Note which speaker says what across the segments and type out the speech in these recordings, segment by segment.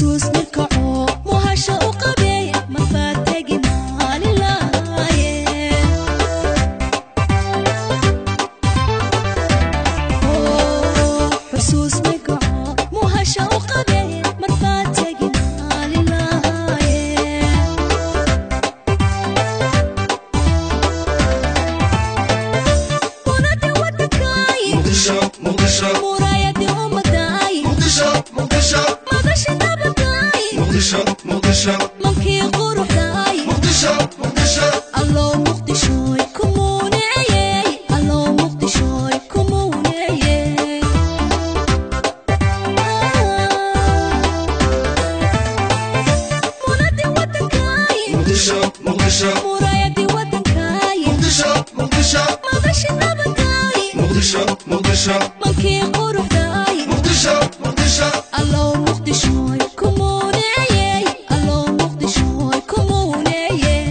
Speaker 1: Xusuus mirkaco muhasha u qabey marbaategi maalilaaye. Xusuus mirkaco muhasha u qabey marbaategi maalilaaye. Munadi wadankay
Speaker 2: Muqdisho, Muqdisho,
Speaker 1: muraayadii ummaday
Speaker 2: Muqdisho, Muqdisho,
Speaker 1: madasha nabaday
Speaker 2: Muqdisho, Muqdisho,
Speaker 1: mankii quruxday
Speaker 2: Muqdisho, Muqdisho,
Speaker 1: Allow Muqdishoy kumuuneyey, Allow Muqdishoy kumuuneyey. Munadi wadankay
Speaker 2: Muqdisho, Muqdisho,
Speaker 1: muraayadii wadankay
Speaker 2: Muqdisho, Muqdisho,
Speaker 1: madasha nabaday
Speaker 2: Muqdisho, Muqdisho,
Speaker 1: mankii quruxday
Speaker 2: Muqdisho, Muqdisho,
Speaker 1: Allow Muqdishoy kumuuneyey, Allow Muqdishoy kumuuneyey.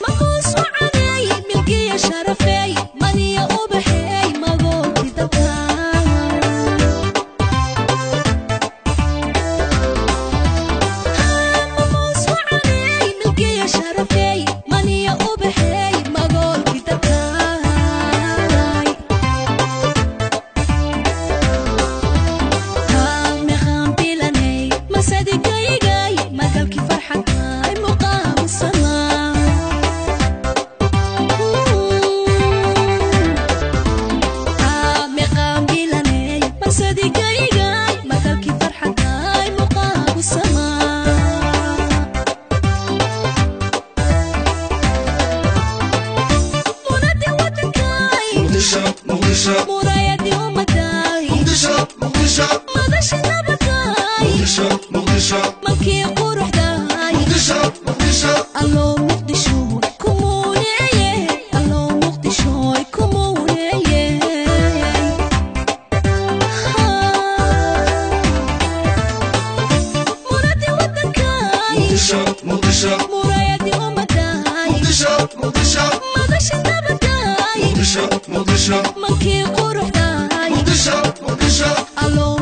Speaker 1: Mamuus wacanay milkiya sharafey maniya ubaxey magoolki dalka. Mamuus wacanay milkiya sharafey maniya ubaxey magoolki dalkaay. Meqaan bilanay masadikaygay magalki farxadkay muqaamusanaa. Meqaan bilanay masadikaygay magalki farxadkay muqaamusanaa. Munadi wadankay
Speaker 2: Muqdisho, Muqdisho,
Speaker 1: muraayadii ummaday
Speaker 2: Muqdisho, Muqdisho,
Speaker 1: madasha nabaday
Speaker 2: Muqdisho, Muqdisho,
Speaker 1: mankii quruxday
Speaker 2: Muqdisho, Muqdisho,
Speaker 1: Allow Muqdisho kumuuneye, Allow Muqdisho kumuuneye. Munadi wadankay
Speaker 2: Muqdisho, Muqdisho,
Speaker 1: muraayadii ummaday
Speaker 2: Muqdisho, Muqdisho,
Speaker 1: madasha nabaday
Speaker 2: Muqdisho, Muqdisho,
Speaker 1: mankii quruxday
Speaker 2: Muqdisho, Muqdisho,
Speaker 1: Allow